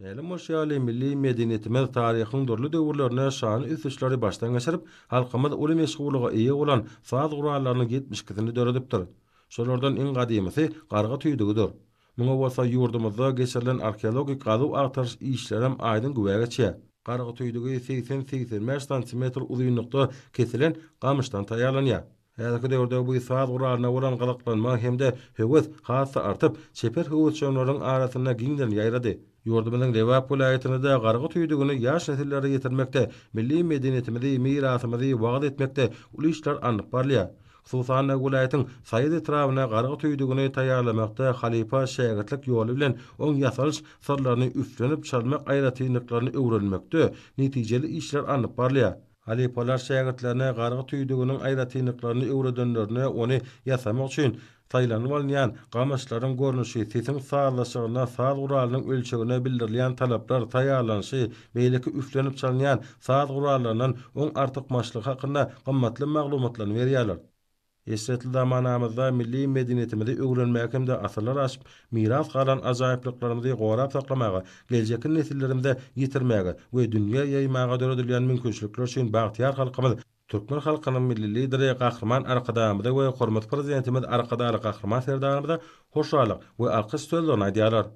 Mälim bolşy ýaly, milli medeniýetimiz taryhyň dürli döwürlerinde şanly ösüşleri başdan geçirip, halkymyz uly meşhurlyga eýe bolan saz gurallarynyň ýetmişikisini döredipdir. Şolardan iň gadymysy garga tüýdügidir. Muňa bolsa ýurdumyzda geçirilen arheologik gazuw-agtaryş işlerem aýdyň güwä geçýär. Garga tüýdügi 80-85 santimetr uzynlykda kesilen gamyşdan taýýarlanýar. Häzirki döwürde bu saz guralyna bolan gyzyklanma hem-de höwes has-da artyp, çeper höwesjeňleriň arasynda giňden ýaýrady. Ýurdumyzyň Lebap welaýatynda-da gargy tüýdügini ýaş nesillere ýetirmekde, milli medeniýetimizi, mirasymyzy wagyz etmekde uly işler alnyp barylýar. Hususan-da, welaýatyň Saýat etrabynda gargy tüýdügini taýýarlamakda halypa-şägirtlik ýoly bilen oň ýasalyş syrlaryny üflenip çalmak aýratynlyklaryny öwrenmekde netijeli işler alnyp barylýar. Halypalar şägirtlerine gargy tüýdüginiň aýratynlyklaryny öwredenlerinde ony ýasamak üçin saýlanyp alynýan gamyşlaryň görnüşi, sesiň sazlaşygyna, saz guralynyň ölçegine bildirilýän talaplar, taýýarlanyşy, beýleki üflenip çalynýan saz gurallaryndan oň artykmaçlygy hakynda gymmatly maglumatlaryny berýärler. Eşretli zamanamyzda milli medeniýetimizi öwrenmäge hem-de asyrlar aşyp miras galan ajaýyplyklarymyzy gorap saklamaga, geljekki nesillerimize ýetirmäge we dünýä ýaýmaga döredilýän mümkinçilikler üçin bagtyýar halkymyz, türkmen halkynyň Milli Lideri Gahryman Arkadagymyza we hormatly Prezidentimiz Arkadagly Gahryman Serdarymyza hoşallyk we alkyş sözlerini aýdýarlar.